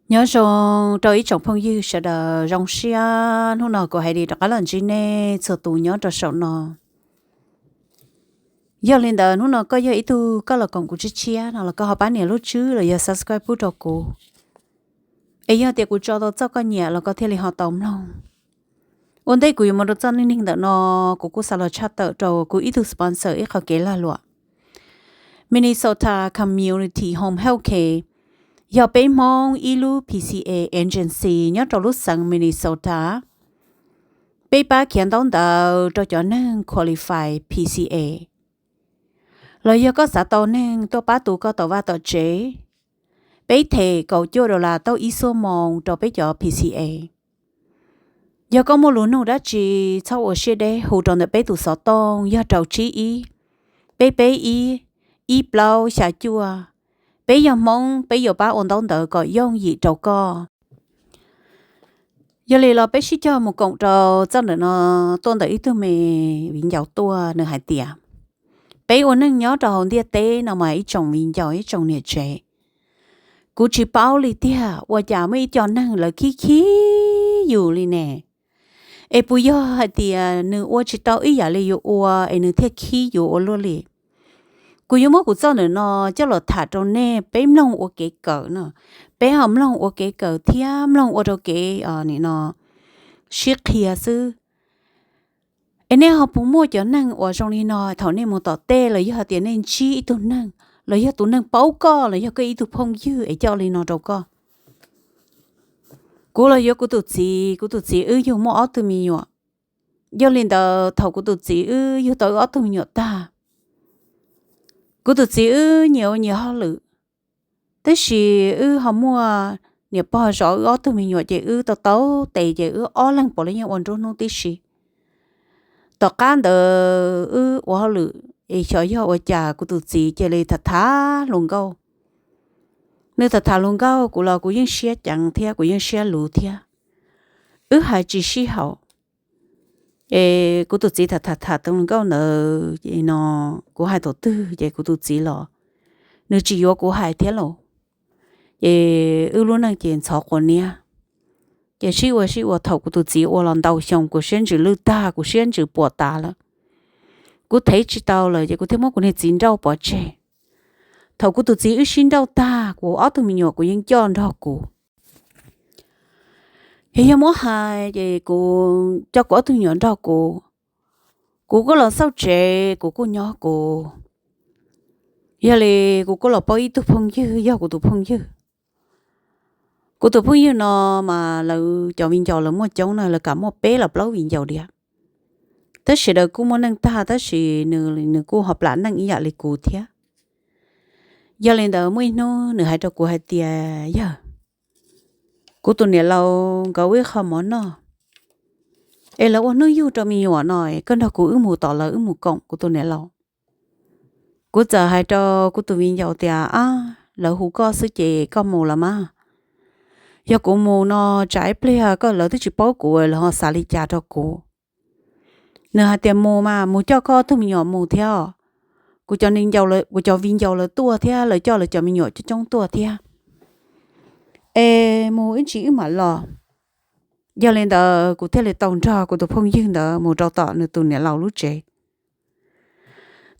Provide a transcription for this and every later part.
Nyob zoo rau ib tsoom phooj ywg sawv daws, zoo siab hnub no kuv hais li rov qab los ntsib nej txhua tus nyob rau saum no. Yog li ntawd hnub no koj yog ib tug koj los koom kuv tshiab tshiab no los koj ho pab nias lub tswb los yog subscribe pub rau kuv, es yog tias kuv tso tau txoj koj nyiam los koj thiaj li ho tau mloog. Ua ntej kuv yuav mus rau txoj neej neeg ntawm no, kuv kuj xav los tshaj tawm rau kuv ib tug sponsor ib qho kev lag luam. Minnesota Community Home Health Care yog peb Hmoob ib lub P C A agency nyob rau lub xeev Minnesota. Peb pab khiav ntaub ntawv rau cov neeg qualify P C A, los yog koj xav tau neeg tuaj pab tu koj tom vaj tom tsev. Peb them kaum cuaj dollar tauj ib xuab moos rau peb cov P C A. Yog koj muaj lus nug dab tsi, txhob ua siab deb, hu rau ntawm peb tus xov tooj yog rau tsib ib, peb peb ib, ib plaub xya cuaj. Peb yog Hmoob, peb yuav pab ua ntaub ntawv kom yooj yim rau koj. Yog li los peb sib cog mus koom rau txoj ntawm no, tuaj ntawm ib tug me viv ncaus tuaj, nws hais tias, peb ua neej nyob rau hauv ntiaj teb no mas ib tsoom viv ncaus ib tsoom niam tsev, kuv tsis paub li tiag, ua cas muaj ib co neeg lawv khib khib yus li ne. Es puas yog hais tias nws ua tsis tau ib yam li yus ua es nws thiaj khib yus ua luaj li? Kuv yuav muab kuv txoj ntawm no coj los tham rau nej peb mloog ua kev kawm no, peb ho mloog ua kev kawm thiab mloog ua rau kev, nim no, sib qhia xwb. Es nej ho puas muaj cov neeg uas zoo li no thaum nej mus tom tej los yog tias nej ntsib ib tug neeg los yog tus neeg paub koj los yog koj ib tug phooj ywg es coj li no rau koj? Kuv los yuav kuv tus txiv, kuv tus txiv wb yug muaj ob tug me nyuam. Yog li ntawd thaum kuv tus txiv wb yug tau wb ob tug me nyuam tag, kuv tus txiv wb nyias ua nyias hauj lwm, tab sis wb ho muaj niam pog zov wb ob tug me nyuam ces wb tau tau tes ces wb ob leeg puav leej yeej ua nruab hnub tib si. Tom qab ntawd wb ua hauj lwm es xyov yog ua cas kuv tus txiv cia li tham tham hluas nkauj. Nws tham tham hluas nkauj kuv los kuv yeej siab ceev thiab kuv yeej siab luv thiab, wb hais tsis sib haum. Es kuv tus txiv tham tham tham tus hluas nkauj ntawd no, kuv hais thaum twg ces kuv tus txiv los nws tsis yuav kuv hais thiab lauj. Ces wb lub neej ces ntxhov quav niab. Ces sib ua sib ua thaum kuv tus txiv ua los ntau xyoo kuv siab ntsws lwj tag, kuv siab ntsws puas tas lawm. Kuv thev tsis tau lawm ces kuv thiaj muab kuv niag txiv nrauj pov tseg. Thaum kuv tus txiv wb sib nrauj tag, kuv ob tug me nyuam kuv yeej coj nrog kuv. Yog, yog muab hais ces kuv coj kuv ob tug me nyuam nrog kuv, kuv kuj los xauj tsev, kuv kuj nyob kuv. Yog li kuv kuj los paub ib tug phooj ywg, yog kuv tus phooj ywg. Kuv tus phooj ywg no mas lawv cov viv ncaus lawv muaj coob na, lawv kam muaj peb los plaub viv ncaus diam. Tab sis lawv kuj muaj neej tag tab sis nws, nws kuj ho plam neej ib yam li kuv thiab. Yog li ntawd muaj ib hnub nws hais rau kuv hais tias, yog, kuv tus niam laus nkawd ua ib qho mov noj, es lawv ua hnub yug rau me nyuam no, koj nrog kuv wb mus tom lawv wb mus koom kuv tus niam laus. Kuv txawm hais rau kuv tus viv ncaus tias, ab, lawv hu koj xwb ces koj mus los mas. Yog kuv mus no tsam ib pliag koj, lawv twb tsis paub kuv lawv ho xav li cas rau kuv. Nws hais tias mus mas, mus coj koj ob tug me nyuam mus thiab. Kuv cov, kuv cov viv ncaus lawv tuaj thiab lawv coj lawv cov me nyuam coob coob tuaj thiab. Es mus ib ntsis wb mam los. Yog li ntawd kuv thiaj li tau nrog kuv tus phooj ywg ntawd mus rau tom nws tus niam laus lub tsev.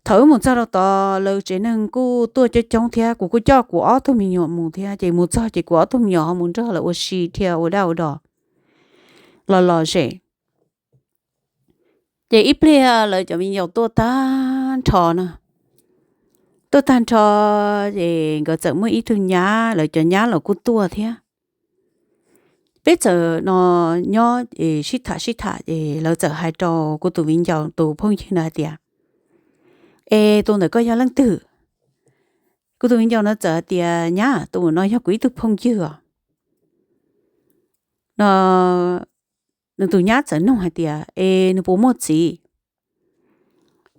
Thaum wb mus txog rau tod lawv tsev neeg kuj tuaj coob coob thiab, kuv kuj coj kuv ob tug me nyuam mus thiab, ces mus txog ces kuv ob tug me nyuam ho mus nrog lawv ua si dhia ua dab ua dog los los zem. Ces ib pliag lawv cov viv ncaus tuaj tag nrho na, tuaj tag nrho, ces nkawd txawm muaj ib tug nyab, lawv cov nyab los kuj tuaj thiab. Peb txawm no nyob sib tham sib tham ces lawv txawm hais rau kuv tus viv ncaus tus phooj ywg na hais tias, es tus ntawm koj yog leej twg? Kuv tus viv ncaus no txawm hais tias, nyab, tus no yog kuv ib tug phooj ywg os. No nws tus nyab txawm nug hais tias, es nws puas muaj txiv?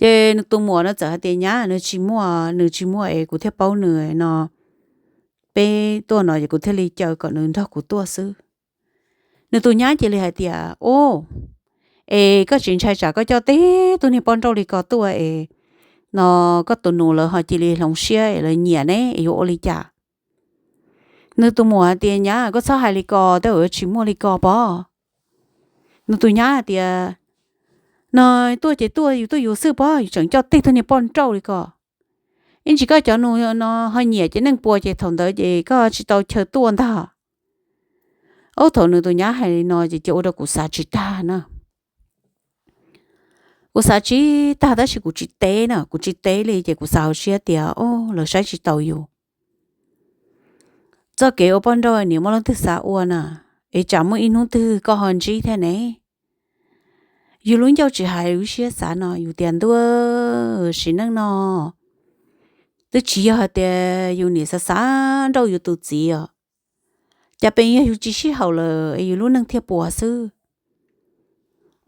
Ces nws tus muam no txawm hais tias, nyab, nws tsis muaj, nws tsis muaj es kuv thiaj paub nws no. Peb tuaj no es kuv thiaj li caw kom nws nrog kuv tuaj xwb. Nws tus nyab cia li hais tias, o, es koj tsis ntshai tsam koj coj tib tug niag poj nrauj li ko tuaj es no koj tus nus lawv ho cia li hloov siab es lawv nyiam ne es yuav ua li cas? Nws tus muam hais tias, Nyab, koj txhob hais li ko, tej zaum yuav tsis muaj li ko pob. Nws tus nyab hais tias, No tuaj ces tuaj, yus tuaj yus xwb pob, yus tseem coj tej tug niag poj nrauj li ko. Ib ntsis koj cov nus no ho nyiam ces neej puas ces thaum ntawd ces koj tsis tau chaw tuaj ntag. Ob thaum nws tus nyab hais li no ces cia ua rau kuv xav tsis tag na. Kuv xav tsis tag tab sis kuv tsis teb na, kuv tsis teb li ces kuv xav hauv siab tias, O, lawv saib tsis taus yus. Txoj kev ua poj nrauj niam muaj leej twg xav ua na, es tsam muaj ib hnub twg koj ho ntsib thiab ne. Yus lub ncauj tsis hais lub siab xav no, yus tias ntuj, sim neej no twb tsis yog hais tias yus niam xav xav nrauj yus tus txiv os. Cas pes yog yus tsis sib haum lawm es yus lub neej thiaj puas xwb.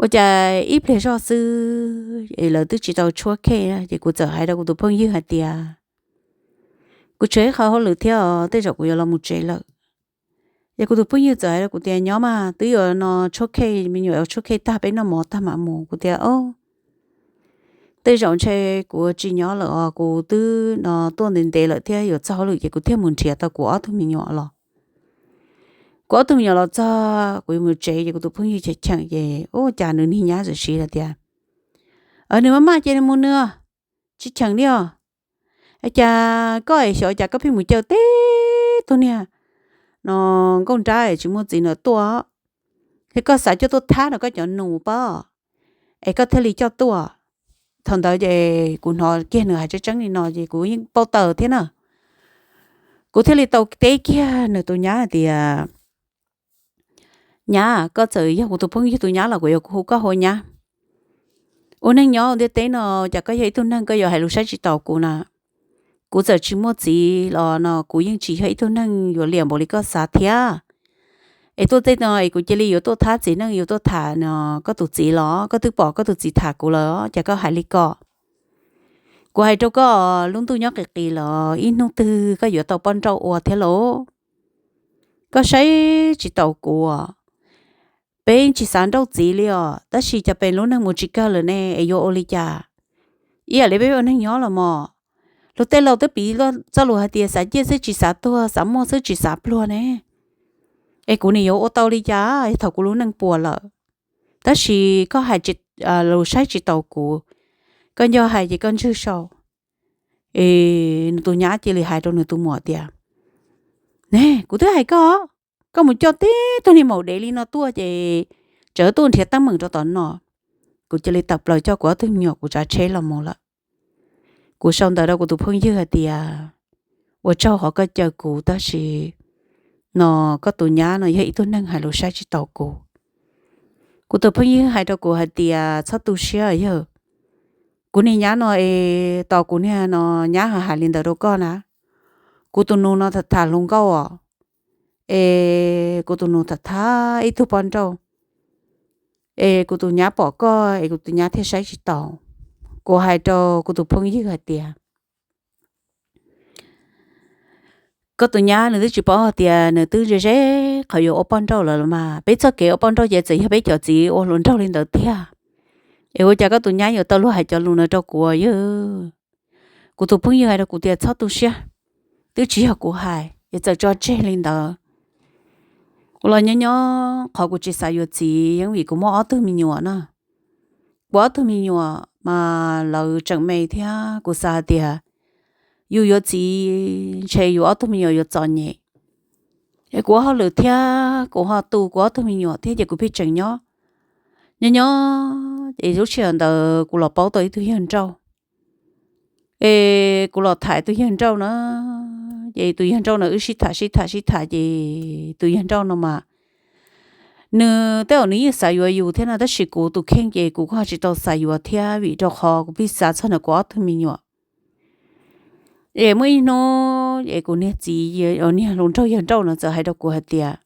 Ua cas ib pliag zoj xwb es lawv twb tsis tau tshuab khej, ces kuv txawm hais rau kuv tus phooj ywg hais tias, Kuv tshuav ib qho hauj lwm thiab os, tej zaum kuv yuav los mus tsev lawm. Ces kuv tus phooj ywg txawm hais rau kuv tias, Nyob mas, twb yuav no tshuab khej, me nyuam tshuab khej tag peb noj mov tag mam mus. Kuv tias, O, tej zaum ntshe kuv tsis nyob lawm os, kuv twb no tuaj ntev ntev lawm thiab yuav txog hauj lwm ces kuv thiaj mus nrhiav tau kuv ob tug me nyuam los. Kuv ob tug me nyuam los txog kuv yuav mus tsev ces kuv tus phooj ywg cheem cheem ces, Ua cas nws niag nyab txawm siv hais tias, Nws maj maj ces nws mus nws, tsis cheem li os. Cas koj es xyov cas koj pheej mus caw teb tug niag no nkauj nrab tsis muaj txiv no tuaj, es koj xav coj tuaj thab rau koj cov nus pob, es koj thiaj li coj tuaj. Thaum ntawd ces kuv hnov kiag nws hais tseeb tseeb li no ces kuv yeej paub taws thiab na. Kuv thiaj li tau teb kiag nws tus nyab hais tias, Nyab, koj txawm yog kuv tus phooj ywg tus nyab los kuv yuav hu koj hu nyab. Ua neej nyob ntiaj teb no, cas koj yog ib tug neeg koj yuav hais lus saib tsis taus kuv na? Kuv txawm tsis muaj txiv los no kuv yeej tsis yog ib tug neeg yuav liam npaum li koj xav thiab. Es tuaj tej no es kuv cia li yuav tuaj thab txiv neej, yuav tuaj tham no koj tus txiv los? Koj twb pom koj tus txiv tham kuv lawm, cas koj hais li ko? Kuv hais rau koj, lub ntuj nyob qis qis los ib hnub twg koj yuav tau poj nrauj ua thiab lauj. Koj saib tsis taus kuv, peb tsis xav nrauj txiv li os, tab sis cas peb lub neej mus tsis kawg lawm ne, es yuav ua li cas? Ib yam li peb ua neej nyob los mas, luag tej laus twb piv txoj lus hais tias xav ciaj xwb tsis xav tuag, xav muaj xwb tsis xav pluag ne. Es kuv nim yuav ua tau li cas thaum kuv lub neej puas lawm? Tab sis koj hais lus saib tsis taus kuv, koj nco hais ces koj ntswg sau. Es nws tus nyab cia li hais rau nws tus muam tias, Ne, kuv twb hais koj, koj mus coj tib tug niag maum dev li no tuaj ces tseem tuaj nrhiav teeb meem rau tom no. Kuv cia li tawm plaws coj kuv ob tug me nyuam kuv tsav tsheb los mus lawm. Kuv sau ntawv rau kuv tus phooj ywg hais tias, Ua tsaug qhov koj caw kuv, tab sis no koj tus nyab no yog ib tug neeg hais lus saib tsis taus kuv. Kuv tus phooj ywg hais rau kuv hais tias, Txhob tu siab yawg, kuv niag nyab no es tos kuv niag no nyab hais li ntawd rau koj na. Kuv tus nus no tham tham hluas nkauj os, es kuv tus nus tham tham ib tug poj nrauj, es kuv tus nyab pom koj es kuv tus nyab thiaj saib tsis taus. Kuv hais rau kuv tus phooj ywg hais tias, Koj tus nyab nws twb tsis paub hais tias nws twb ze ze qhov yuav ua poj nrauj lawm los mas. Peb txoj kev ua poj nrauj ces txawm yog peb cov txiv ua hluas nraug li ntawd tiag. Es ua cas koj tus nyab yuav tau luag hais cov lus no rau kuv yawg? Kuv tus phooj ywg hais rau kuv tias, Txhob tu siab, twb tsis yog kuv hais es txawm tso tseg li ntawd. Kuv los nyob nyob qhov kuv tsis xav yuav txiv yeej vim kuv muaj ob tug me nyuam na. Kuv ob tug me nyuam mas lawv tseem me thiab, kuv xav hais tias yus yuav txiv ntshe yus ob tug me nyuam yuav txom nyem. Es kuv ua hauj lwm thiab kuv ho tu kuv ob tug me nyuam thiab ces kuv pheej tseem nyob. Nyob nyob es lub sij hawm ntawd kuv los paub tau ib tug yawg nrauj. Es kuv los tham tus yawg nrauj na, ces tus yawg nrauj no wb sib tham sib tham sib tham ces tus yawg nrauj no mas nws tej zaum nws yeej xav yuav yus thiab no, tab sis kuv tus kheej ces kuv kuj ho tsis tau xav yuav thiab vim rau qhov kuv pheej xav txog ntawm kuv ob tug me nyuam. Es muaj ib hnub es kuv niag txiv, niag hluas nraug yawg nrauj no txawm hais rau kuv hais tias,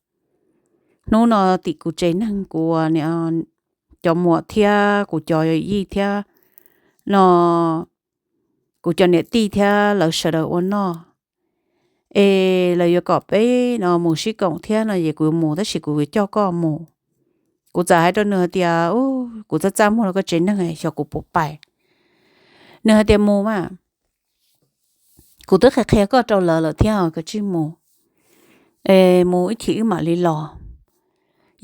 hnub no tim kuv tsev neeg kuv cov muam thiab kuv cov yij thiab no, kuv cov niam tij thiab lawv sawv daws ua noj, es lawv yuav kom peb no mus sib koom thiab no es kuv yuav mus tab sis kuv yuav coj koj mus. Kuv txawm hais rau nws hais tias, Kuv txaj txaj muag rau koj tsev neeg xyov kuv puas pais. Nws hais tias, Mus mas, kuv twb qhia qhia koj rau lawv lawm thiab, koj tsij mus. es mus ib chim wb mam li los.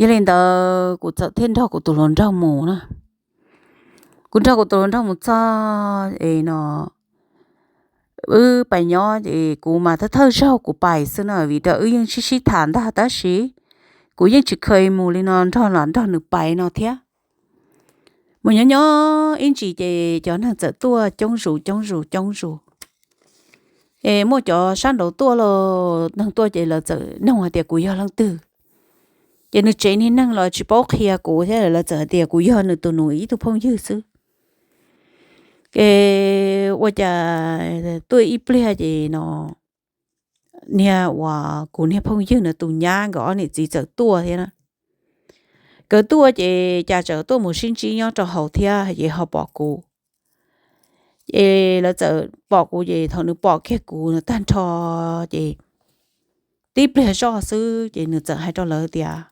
Yog li ntawd kuv txawm thiaj nrog kuv tus hluas nraug mus na. Kuv nrog kuv tus hluas nraug mus txog es no, wb pais nyob ces kuv mas thawj thawj zaug kuv pais xwb na, vim rau wb yeej sib sib tham ntag tab sis kuv yeej tsis kheev mus li no nrog los nrog nws pais no thiab. Mus nyob nyob ib ntsis ces cov neeg txawm tuaj coob zus coob zus coob zus. Es muaj cov sab nraud tuaj los neeg tuaj ces lawv txawm nug hais tias kuv yog leej twg. Ces nws tsev niag neeg los tsis paub qhia kuv thiab, lawv txawm hais tias kuv yog nws tus nus ib tug phooj ywg xwb. Ces ua cas tuaj ib pliag ces no niag uas kuv niag phooj ywg no tus nyab nkawd ob niam txiv txawm tuaj thiab na. Nkawd tuaj ces cas txawm tuaj mus sib ntsib nyob rau hauv thiab ces ho pom kuv. Ces lawv txawm pom kuv ces thaum nws pom kiag kuv no tag nrho ces tib pliag zoj xwb ces nws txawm hais rau lawv tias,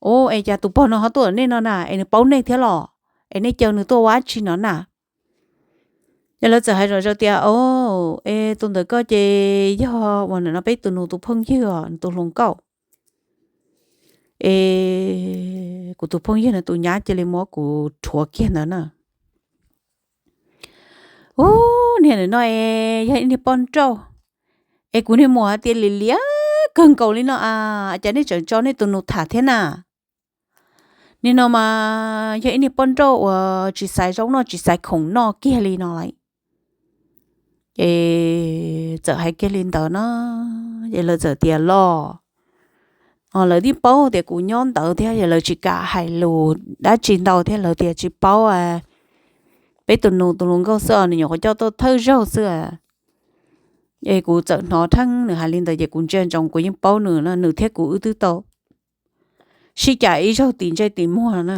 Ua es cas tus pog no ho tuaj nej no na, es nws paub nej thiab los? Es nej caw nws tuaj ua dab tsi no na? Ces lawv txawm hais zom zaws tias, O, es tus ntawm koj ces yog uas ntawm no peb tus nus tus phooj ywg os, nws tus hluas nkauj. Es kuv tus phooj ywg no tus nyab cia li muab kuv rhuav kiag ntawd na. Ub, niag ntawm no es yog ib niag poj nrauj. Es kuv niag muam hais tias, Lim liam kawg nkaus li no a, cas nej tseem tso nej tus nus tham thiab na? Nim no mas yog ib niag poj nrauj uas tsis xaiv zaub noj tsis xaiv khoom noj kiag li no lawm. Ces txawm hais kiag li ntawd na, ces lawv txawm tias los, lawv twb paub tias kuv nyob ntawd thiab, ces lawv tsis kam hais lus dab tsi ntau thiab, lawv tias tsis paub, peb tus nus tus hluas nkauj xwb os, nws nyuam qhuav coj tuaj thawj zaug xwb. Es kuv txawm hnov dheev nws hais li ntawd ces kuv ntsia ntsoov, kuv yeej paub nws no, nws thiab kuv wb twb tau sib cav ib zaug tim ntsej tim muag na.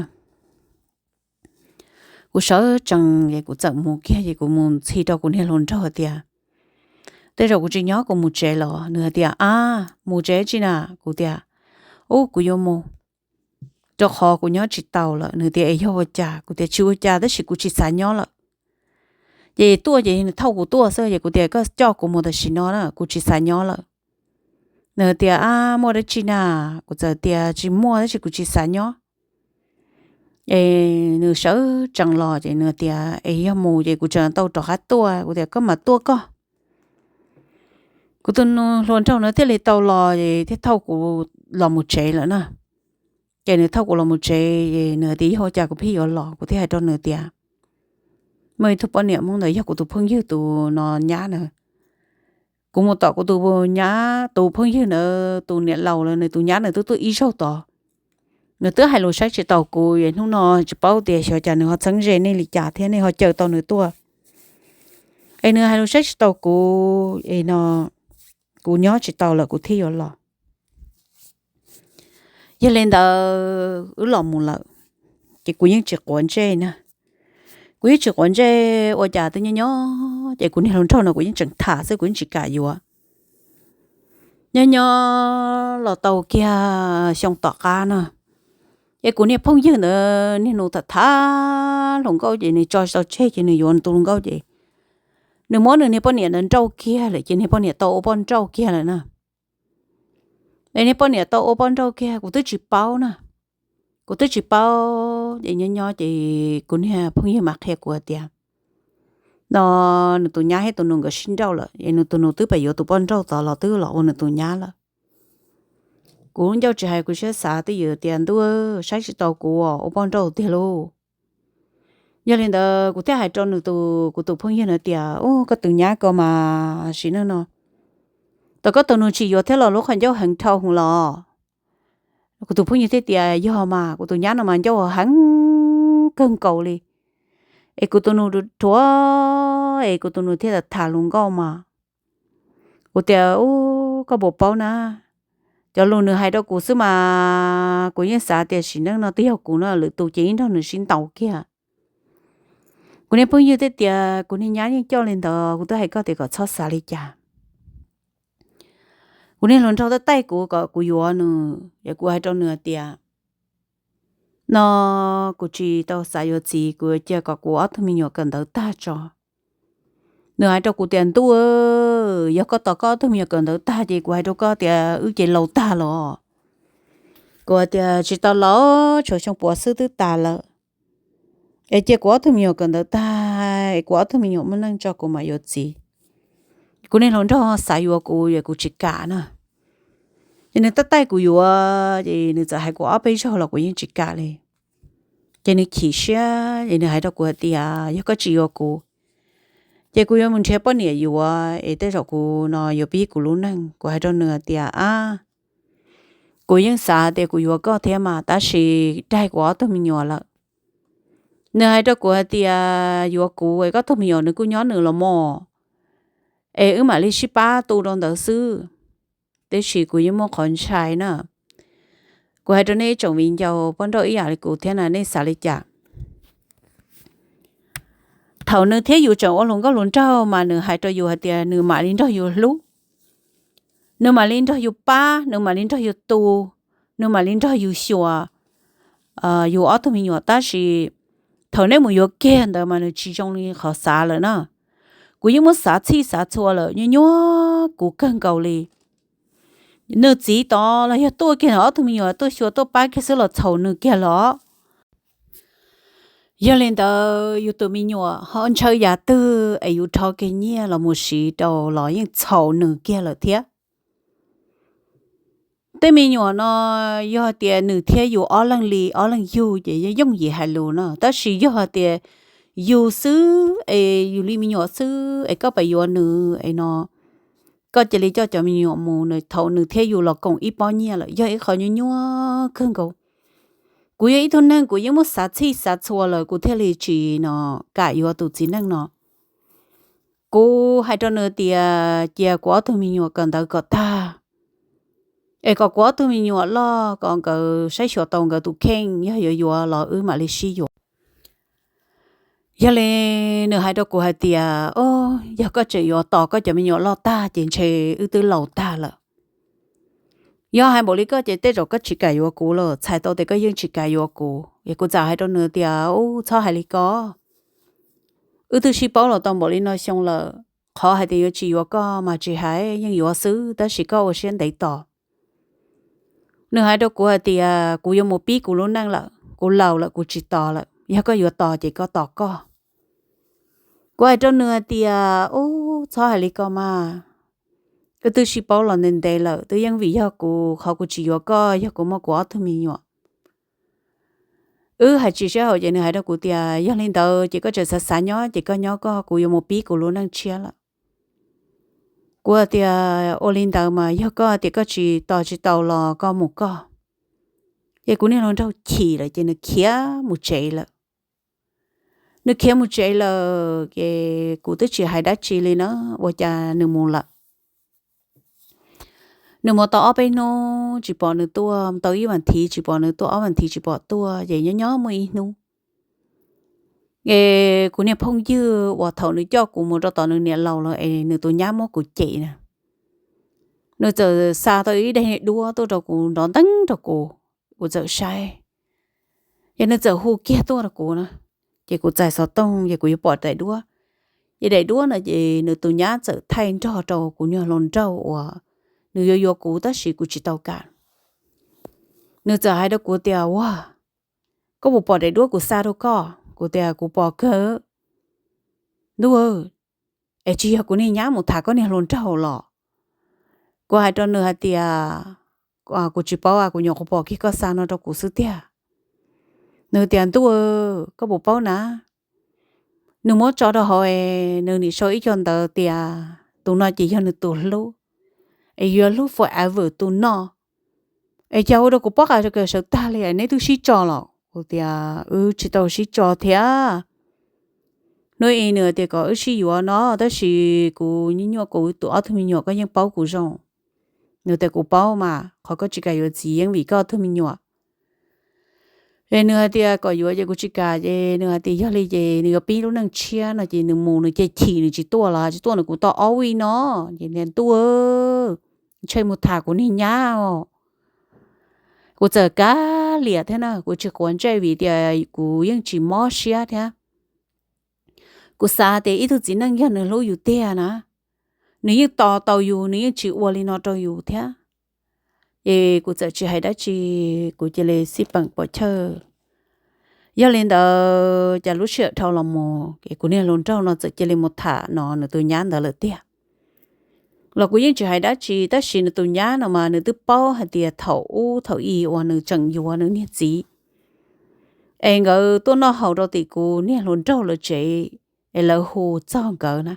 Kuv sawv tsees es kuv txawm mus kiag ces kuv mus ntxhi rau kuv niag hluas nraug tias, Tej zaum kuv tsis nyob kuv mus tsev los? Nws hais tias, A, mus tsev tsi na? Kuv tias, Ub, kuv yuav mus, rau qhov kuv nyob tsis tau lawm. Nws tias, Es yog ua cas? Kuv tias, Tsis ua cas tab sis kuv tsis xav nyob lawm. Ces tuaj ces nws thauj kuv tuaj xwb ces kuv tias, Koj coj kuv mus tam sim no na, kuv tsis xav nyob lawm. Nws tias, A, muaj dab tsi na? Kuv txawm tias, Tsis muaj tab sis kuv tsis xav nyob. Es nws sawv tsees los ces nws tias, Es yog mus ces kuv tseem tau rov qab tuaj. Kuv tias, Koj mam tuaj koj. Kuv tus nus hluas nraug no thiaj li tau los es thiaj thauj kuv los mus tsev lawm na. Ces nws thauj kuv los mus tsev es nws hais tias, Yog ua cas kuv pheej yuav los? Kuv thiaj hais rau nws tias, Muaj ib tug poj niam Hmoob ntawd yog kuv tus phooj ywg tus no nyab na. Kuv mus tom kuv tus nyab tus phooj ywg ntawd tus niam laus lawm, nws tus nyab nws twb tuaj ib zaug tod. Nws twb hais lus saib tsis taus kuv, es hnub no tsis paub tias xyov cas nws ho txheeb ze nej li cas thiab nej ho caw tau nws tuaj. Es nws hais lus saib tsis taus kuv es no kuv nyob tsis tau lawm kuv thiaj yuav los. Yog li ntawd wb los mus lawm, ces kuv yeej tsis quav ntsej na. Kuv yeej tsis quav ntsej, ua cas twb nyob nyob ces kuv niag hluas nraug no kuv yeej tseem tham xwb, kuv yeej tsis kam yuav. Nyob nyob los tau kiag xyoo tom qab no, ces kuv niag phooj ywg ntawd niag nus tham tham hluas nkauj ces nws tso tsis tau tseg ces nws yuav nws tus hluas nkauj ces nws muab nws niag poj niam ntawd nrauj kiag lawm ces niag poj niam tau ua poj nrauj kiag lawm na. Es niag poj niam tau ua poj nrauj kiag kuv twb tsis paub na. Kuv twb tsis paub ces nyob nyob ces kuv niag phooj ywg mas qhia kuv hais tias, no nws tus nyab thiab tus nus nkawd sib nrauj lawm es nws tus nus twb pais yuav tus poj nrauj tod los twb los ua nws tus nyab lawm. Kuv ncauj tsis hais kuv siab xav twb yws tias, Ntuj, saib tsis taus kuv ua poj nrauj tiag lauj. Yog li ntawd kuv thiaj hais rau nws tus, kuv tus phooj ywg na tias, Ub, koj tus nyab ko mas sim neej no, tau koj tus nus tsis yuav thiab los lub qhov ncauj heev dhau hwv los? Kuv tus phooj ywg thiaj tias, Yog mas, kuv tus nyab no mas ncauj heev kawg nkaus li. Es kuv tus nus rhuav, es kuv tus nus thiaj tham hluas nkauj mas. Kuv tias, Ub, koj puas paub na, cov lus nws hais rau kuv xwb mas kuv yeej xav tias sim neej no twb yog kuv no lwm tus ces yeej nrog nws sib ntaus kiag. Kuv niag phooj ywg thiaj tias, Kuv niag nyab yeej coj li ntawd, kuv twb hais koj tias kom txhob xav li cas. Kuv niag hluas nraug thiaj taij kuv kom kuv yuav nws, es kuv hais rau nws tias, No kuv tsis tau xav yuav txiv, kuv yuav cia kom kuv ob tug me nyuam kawm ntawv tag tso, Nws hais rau kuv tias, Ntuj, yog koj tos koj ob tug me nyuam kawm ntawv tag ces kuv hais rau koj tias wb ces laus tag los. Kuv hais tias, Tsis tau laus, tshuav xyoo puav xwb twb tas lawm. Es cia kuv ob tug me nyuam kawm ntawv tag es kuv ob tug me nyuam muaj neej tso kuv mam yuav txiv. Kuv niag hluas nraug xav yuav kuv es kuv tsis kam na. Ces nws tab taij kuv yuav, ces nws txawm hais kuv ob peb zaug los kuv yeej tsis kam li. Ces nws chim siab ces nws hais rau kuv hais tias, Yog koj tsis yuav kuv ces kuv yuav mus nrhiav poj niam yuav es tej zaum kuv no yuav pib kuv lub neej. Kuv hais rau nws hais tias, Ab, kuv yeej xav tias kuv yuav koj thiab mas, tab sis daig kuv ob tug me nyuam lawm. Nws hais rau kuv hais tias, Yuav kuv es koj tug me nyuam nws kuj nyob nws los mog, es wb mam li sib pab tu rau ntawd xwb. Tiam sis kuv yeej muaj qhov ntshai na. Kuv hais rau nej ib tsoom viv ncaus poj nrauj ib yam li kuv thiab na, nej xav li cas? Thaum nws thiab yus tseem ua hluas nkauj hluas nraug mas nws hais rau yus hais tias nws mam li nrog yus hlub, nws mam li nrog yus pab, nws mam li nrog yus tu, nws mam li nrog yus xyuas yus ob tug me nyuam. Tab sis thaum nej mus yuav kiag ntawd mas nws tsis zoo li qhov xav lawm na. Kuv yeej muab xav txhij xav txhua lawm, nyuaj nyuaj kuv kawg nkaus li. Nws txiv tod los yog tuaj kiag ob tug me nyuam tuaj xyuas tuaj pab kiag xwb los txhaum nws kiag los. Yog li ntawd yus tus me nyuam ho ntshaw yam twg es yus rho kiag nyiaj los mus siv rau los yeej txhaum nws kiag lawm thiab. Tej me nyuam no yog tias nws thiab yus ob leeg li ob leeg yug ces yeej yooj yim hais lus no, tab sis yog tias yus xwb es yus li me nyuam xwb es koj pab yuav nws es no, koj cia li coj cov me nyuam mus, thaum nws thiab yus los koom ib pob nyiaj lawm, yog ib qho nyuaj nyuaj kawg nkaus. Kuv yog ib tug neeg kuv yeej muab xav txhij xav txhua lawm kuv thiaj li tsis no kam yuav tus txiv neej no. Kuv hais rau nws tias cia kuv ob tug me nyuam kawm ntawv kom tag, es kom kuv ob tug me nyuam loj kom nkawd saib xyuas tau nkawd tus kheej, yog yuav yuav los wb mam li sib yuav. Yog li nws hais rau kuv hais tias, O, yog koj tseem yuav tos koj cov me nyuam loj tag ces ntshe wb twb laus tag lawm. Yog hais npaum li koj ces tej zaum koj tsis kam yuav kuv los txhais tau tias koj yeej tsis kam yuav kuv. Es kuv txawm hais rau nws tias, U, txhob hais li ko. Wb twb sib paub los tau npaum li no xyoo lawm, qhov hais tias yuav tsis yuav koj mas tsis hais, yeej yuav xwb, tab sis koj ua siab ntev tos. Nws hais rau kuv hais tias kuv yuav mus pib kuv lub neej lawm, kuv laus lawm, kuv tsis tos lawm, yog koj yuav tos ces koj tos koj. Kuv hais rau nws hais tias, U, txhob hais li ko mas, wb twb sib paub los ntev ntev lawm, twb yeej vim yog kuv, qhov kuv tsis yuav koj yog kuv muaj kuv ob tug me nyuam. Wb hais tsis sib haum ces nws hais rau kuv tias, Yog li ntawd ces koj tseem xav xav nyob ces koj nyob koj, kuv yuav mus pib kuv lub neej tshiab lawm. Kuv tias, Ua li ntawd mas yog koj tias koj tsis tos tsis tau los koj mus koj. Ces kuv niag hluas nraug chim lawm ces nws khiav mus tsev lawm. Nws khiav mus tsev lawm ces kuv twb tsis hais dab tsi li na, ua cas nws mus lawm. Nws mus tau ob peb hnub tsis pom nws tuaj, tau ib vas thiv tsis pom nws tuaj, ob vas thiv tsis pom tuaj, ces nyob nyob muaj ib hnub es kuv niag phooj ywg uas thaum nws coj kuv mus rau tom nws niam laus lawm es nws tus nyab muab kuv cem na, nws txawm xa tau ib daim duab tuaj rau kuv nrov nteeb rau kuv, kuv txawm saib. Ces nws txawm hu kiag tuaj rau kuv na, ces kuv txais xov tooj ces kuv yuav pom daim duab. Ces daim duab no ces nws tus nyab txawm thaij nrog rau kuv niag hluas nraug uas nws yuav yuav kuv tab sis kuv tsis tau kam. Nws txawm hais rau kuv tias, Ua, koj puas pom daim duab kuv xa rau koj? Kuv tias, Kuv pom kawg. Ntuj, es tsis yog kuv niag nyab mus tham koj niag hluas nraug los? Kuv hais rau nws hais tias, Kuv tsis paub, kuv nyuam qhuav pom kiag koj xa no rau kuv xwb tiag. Nws tias, Ntuj, koj puas paub na, nws muab tso rau hauv es nws nim sau ib co ntawv tias tus no ces yog nws tus hlub, es yuav hlub forever tus no. Es cas ua rau kuv pob qa sawv tag li, neb twb sib tso los? Kuv tias, Wb tsis tau sib tso thiab. Hnub ib nws tias kom wb sib yuav no, tab sis kuv nyuaj nyuaj kuv tus ob tug me nyuam, koj yeej paub kuv zoo. Nws tias, Kuv paub mas, qhov koj tsis kam yuav txiv yeej vim koj ob tug me nyuam. Es nws hais tias kom yuav ces kuv tsis kam, ces nws hais tias yog li ces nws yuav pib lub neej tshiab no ces nws mus nws cia chim nws tsis tuaj los tsis tuaj nws kuv tau ob vij no. Ces tias, Ntuj, ntshe mus tham kuv niag nyab os. Kuv txawm kav liam thiab na, kuv tsis quav ntsej vim tias kuv yeej tsis mob siab thiab. Kuv xav tias ib tug txiv neej yog nws hlub yus tiag na, nws yeej tos tau yus, nws yeej tsis ua li no rau yus thiab. Ces kuv txawm tsis hais dab tsi, kuv cia li xij peem pov chawj. Yog li ntawd cas lub sij hawm dhau los mus ces kuv niag hluas nraug no txawm cia li mus tham no nws tus nyab ntawd lawm tiag. Los kuv yeej tsis hais dab tsi, tab sis nws tus nyab no mas nws twb paub hais tias thaum ub thaum i uas nws tseem yuav nws niag txiv es nkawd tuaj noj haus rau tim kuv niag hluas nraug lawv tsev, es lawv hu txog nkawd na.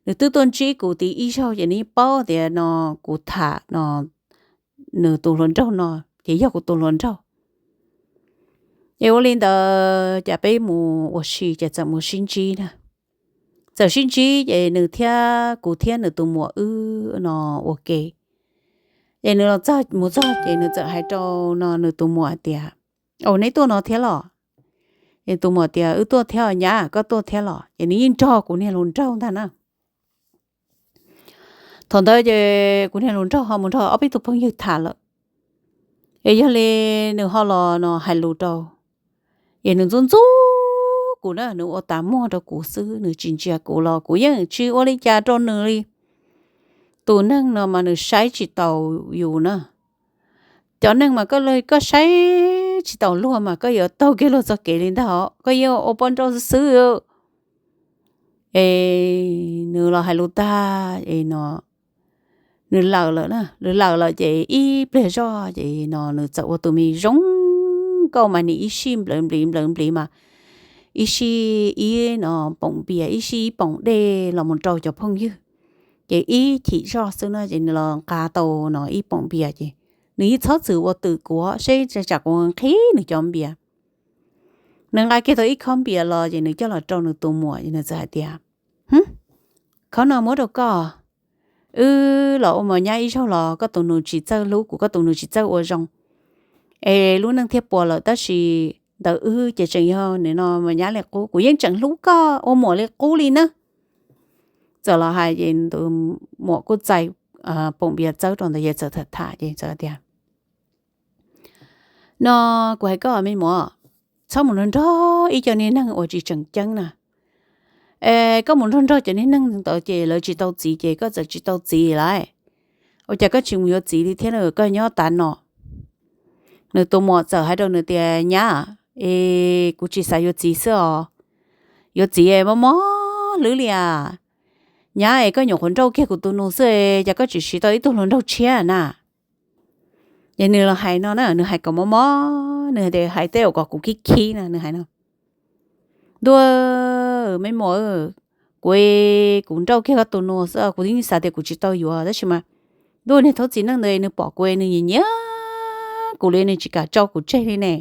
Nws twb tuaj ntsib kuv tim ib zaug ces nws yeej paub tias no kuv tham no nws tus hluas nraug no ces yog kuv tus hluas nraug. Es ua li ntawd cas peb mus ua si ces txawm mus sib ntsib na. Txawm sib ntsib ces nws thiab kuv thiab nws tus muam wb no ua ke. Ces nws los txog, mus txog ces nws txawm hais rau no nws tus muam tias, Au, neb tuaj no thiab los? Es tus muam tias, Wb tuaj thiab os nyab, koj tuaj thiab los? Ces nws yeej nrog kuv niag hluas nraug ntag na. Thaum ntawd ces kuv niag hluas nraug ho mus nrog ob peb tug phooj ywg tham lawm. Es yog li nws ho los no hais lus rau, es nws ntxub ntxub kuv na, nws ua tas muag rau kuv xwb, nws tsis ntsia kuv los kuv yeej tsis ua li cas rau nws li. Tus neeg no mas nws saib tsis taus yus na. Cov neeg mas koj, koj saib tsis taus luag mas koj yuav taug kiag luag txoj kev li ntag os, koj yeej ua poj nrauj xwb xwb. Es nws los hais lus tag es no nws lawm lawm na, nws lawm lawm ces ib pliag zoj ces no nws txawm ua tus me zoo nkauj mas nws ib sij nplawv npliv nplawv npliv mas ib sij ib no poom npias, ib sij ib poom dej los mus rau cov phooj ywg. Ces ib chim zoj xwb na ces nws los nqa tau no ib poom npias ces nws yeej txhob txwm ua twm kuv seb tsam kuv nqhis nws cov npias. Nws nqa kiag tau ib khob npias los ces nws coj los rau nws tus muam ces nws txawm hais tias, Hm, khob no muab rau koj. Wb los ua mos nyab ib zaug los koj tus nus tsis txawj hlub kuv, koj tus nus tsis txawj ua zoo, es lub neej thiaj puas lawm, tab sis ntawm wb ces tseem yog nim no mos nyab li qub, kuv yeej tseem hlub koj ua muam li qub li na. Txawm los hais ces tus muam kuj txais poom npias txawb rau ntawd ces txawm tham tham ces txawm tias, No kuv hais koj me muam, txhob mus nrog nrog ib co niag neeg uas tsis tseem ceeb na. Es koj mus nrog nrog cov niag neeg ntawd ces lawv tsis tau txiv ces koj txawm tsis tau txiv lawm. Ua cas koj tsis mus yuav txiv li thiab, koj nyob tas no? Nws tus muam txawm hais rau nws tias, Nyab, es kuv tsis xav yuav txiv xwb os. Yuav txiv mob mob lwb li as. Nyab es, koj nyuam qhuav nrauj kiag kuv tus nus xwb, cas koj tsis siv tau ib tug hluas nraug tshiab na? Ces nws los hais no na, nws hais kom mob mob, nws hais tias, hais tej uas kom kuv khib khib na, nws hais no, Ntuj, me muam, kuv, kuv nrauj kiag koj tus nus xwb, kuv twb xav tias kuv tsis tau yuav tab sis mas ntuj, niag thaub txiv neej ntawd nws pom kuv nws nyiam nyiam kuv li, nws tsis kam tso kuv tseg li ne.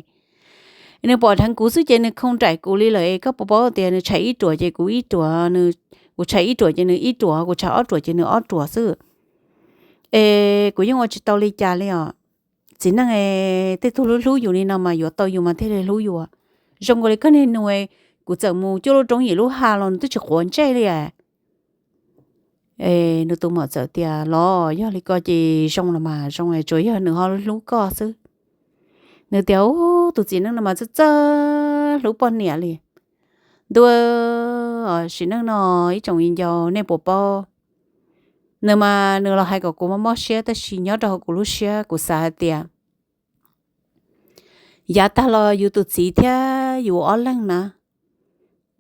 Nws pom dheev kuv xwb ces nws khoo nraim kuv li lawm. Koj puas paub tias nws tshais ib ruam ces kuv ib ruam, kuv tshais ib ruam ces nws ib ruam, kuv tshais ob ruam ces nws ob ruam xwb. Es kuv yeej ua tsis tau li cas li os. Txiv neej, tej tug hlub hlub yus li no mas yuav tau yus mas thiaj li hlub yus. Zoo nkaus li koj niag nus, kuv txawm mus cuaj lub roob yim lub ha los nws twb tsis quav ntsej li. Nws tus muam txawm tias, Los yog li ko ces zoo los mas zoo, tsuas yog nws ho hlub koj xwb. Nws tias, Ub, tus txiv neej no mas txawj txawj hlub poj niam li. Ntuj, sim neej no ib tsoom viv ncaus nej puas paub, nws mas nws los hais kom kuv mob mob siab, tab sis nyob rau hauv kuv lub siab kuv xav hais tias yav tag los yus tus txiv thiab yus ob leeg na,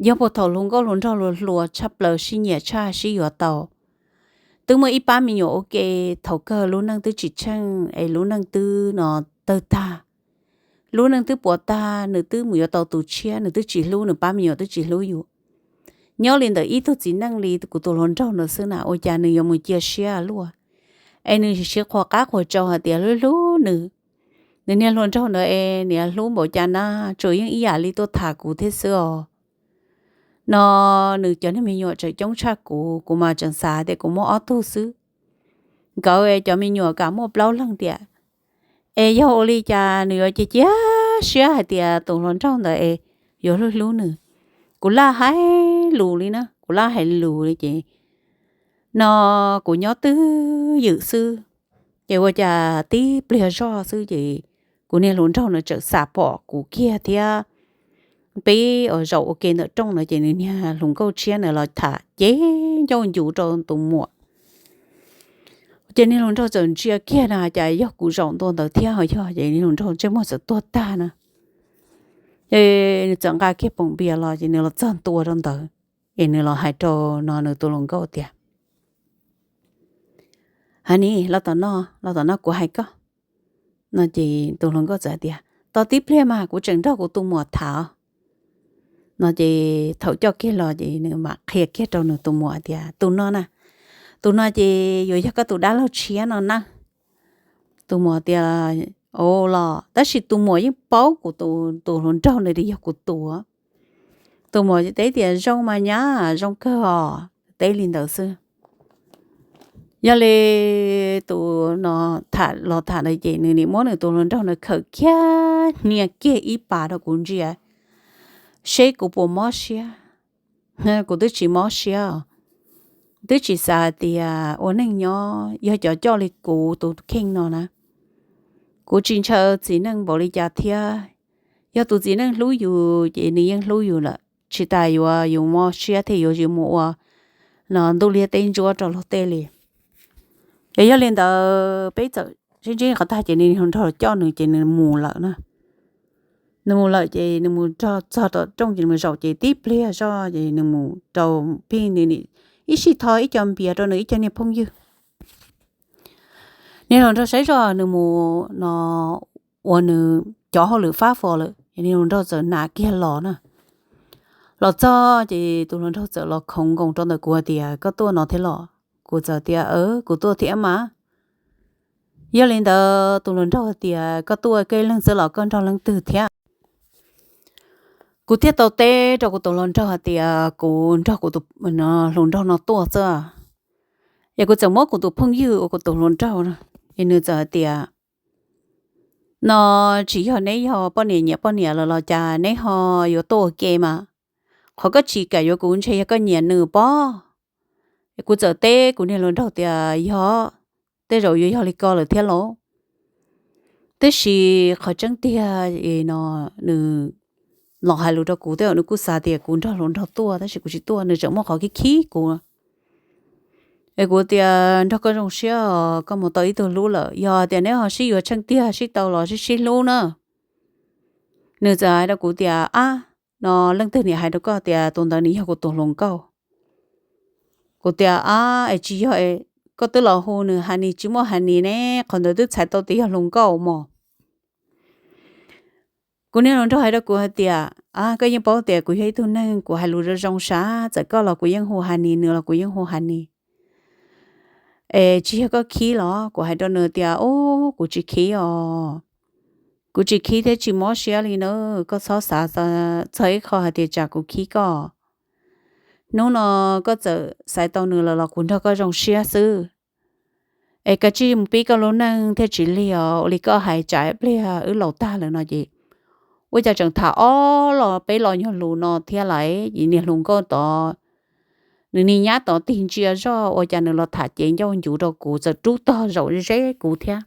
yog puag thaum hluas nkauj hluas nraug hluas hluas tshaj plaws sib nyiam tshaj sib yuav tau. Twb muaj ib pab me nyuam ua ke, thaum kawg lub neej twb tsis tsheej es lub neej twb no tawg tag. Lub neej twb puas tag, nws twb mus yuav tau tus tshiab, nws twb tsis hlub nws pab me nyuam, twb tsis hlub yus. Nyob li ntawm ib tug txiv neej li kuv tus hluas nraug no xwb na, ua cas nws yuav mus cia siab luaj, es nws siv qhuas qab qhuas tsau hais tias hlub hlub nws. Nws niag hluas nraug ntawd es niam hlub npaum cas na, tsuas yeej ib yam li tuaj tham kuv thiab xwb os. No nws cov niag me nyuam tseem coob tshaj kuv, kuv mas tseem xav tias kuv muaj ob tug xwb. Nkawd cov me nyuam kam muaj plaub leeg tiam. Es yog ua li cas nws yuav cia cia siab hais tias tus hluas nraug ntawd es yuav hlub hlub nws? Kuv laj hais lus li na, kuv laj hais lus li ces no kuv nyob twj ywm xwb. Ces ua cas tib pliag zoj xwb ces kuv niag hluas nraug no txawm xam pom kuv kiag thiab peb uas zaum ua ke ntawm rooj no ces nws niag hluas nkauj tshiab na los tham ceg ncauj ncuv rau tus muam. Ces niag hluas nraug txawm ntsia kiag na, cas yog kuv zaum ntua ntawd thiab ho yog, ces niag hluas nraug ntsej muag txawm tuag tag na. Ces nws txawm nqa kiag poom npias los ces nws los txog ntua rau ntawd, es nws los hais rau no nws tus hluas nkauj tias, Hav ni, los tom no, los tom no kuv hais koj. No ces tus hluas nkauj txawm tias, Tos tib pliag mas, kuv tseem nrog kuv tus muam tham. No ces thaum coj kiag los ces nws mam qhia kiag rau nws tus muam tias, Tus no na, tus no ces yuav yog koj tus dab laug tshiab no na. Tus muam tias, Ua los, tab sis tus muam yeej paub kuv tus hluas nraug na yog kuv tus. Tus muam teb tias, Zoo mas nyab, zoo kawg os, teb li ntawd xwb. Yog li tus no tham los tham ntawd ces nws nim muab nws tus hluas nraug na khawm kiag hnia kiag ib pas rau kuv ntsia, seb kuv puas mob siab. Kuv twb tsis mob siab, twb tsis xav tias ua neej nyob yog cov coj li kuv tus kheej no na. Kuv tsis ntshaw txiv neej npaum li cas thiab. Yog tus txiv neej hlub yus ces nws yeej hlub yus lawm, tsis tas yuav yus mob siab thiaj yuav yus mus ua no ntuj liab teb ntsuab rau luag tej li. Ces yog li ntawd peb txawm sib ntsib qhov tag ces nws hluas nraug coj nws ces nws mus lawm na. Nws mus lawm ces nws mus txog tom rooj ces nws mus zaum ces tib pliag zoj ces nws mus rau pheej nws nim ib sij tho ib co npias rau nws ib co niag phooj ywg. Niag hluas nraug saib zoj nws mus no ua nws cov hauj lwm fab fo lawm, niag hluas nraug txawm hnav kiag los na. Los txog ces tus hluas nraug txawm los khoov nkoos rau ntawm kuv hais tias, Koj tuaj no thiab los? Kuv txawm tias, Kuv tuaj thiab mas. Yog li ntawd tus hluas nraug hais tias, Koj tuaj koj ib leeg xwb los koj nrog leej twg thiab? Kuv thiaj tau teb rau kuv tus hluas nraug hais tias, Kuv nrog kuv tus hluas nraug no tuaj xwb. Es kuv txawm muab kuv tus phooj ywg uas kuv tus hluas nraug no, es nws txawm hais tias, No tsis yog neb yog poj niam nyiam poj niam lawm los cas neb ho yuav tuaj ua ke mas? Qhov koj tsis kam yuav kuv ntshe yog koj nyiam nws pob. Es kuv txawm teb kuv niag hluas nraug tias, Yog, tej zaum yuav yog li ko lawm thiab lauj. Tab sis qhov tseeb tiag no, nws los hais lus rau kuv tej zaum nws kuj xav tias kuv nrog hluas nraug tuaj tab sis kuv tsis tuaj, nws tseem muaj qhov khib khib kuv. Es kuv tias, Nrog koj zoo siab os, koj mus tau ib tug hlub lawm, yog tias neb ho sib yuav tsheej tiag sib tau los sib sib hlub na. Nws txawm hais rau kuv tias, Ab, no leej twg niam hais rau koj tias tus ntawd nws yog kuv tus hluas nkauj? Kuv tias, Ab, es tsis yog, koj twb los hu nws Hanis tsis muaj Hanis ne, qhov ntawd twb txhais tau tias yog hluas nkauj mos. Kuv niag hluas nraug hais rau kuv hais tias, Ab, koj yeej paub tias kuv yog ib tug neeg kuv hais lus zoo zoo sab, txawm koj los kuv yeej hu Hanis, nws los kuv yeej hu Hanis. Es tsis yog koj khib los? Kuv hais rau nws tias, Ub, kuv tsis khib os. Kuv tsis khib thiab tsis mob siab li na. Koj txhob xav txog ib qho hais tias tsam kuv khib koj. Hnub no koj txawm xaiv tau nws lawm los kuv nrog koj zoo siab xwb. Es kav tsij mus pib koj lub neej thiaj tsis lig os. Ua li koj hais tsam pliag wb laus tag lawm no ces ua cas tseem tham ob los peb los nyuag lus no thiab lawm. Ces niag hluas nkauj tod, nws niag nyab tod tig ntsia zoj ua cas nws los tham cev ncauj ncuv rau kuv txawm rub tog zaum zeb kuv thiab.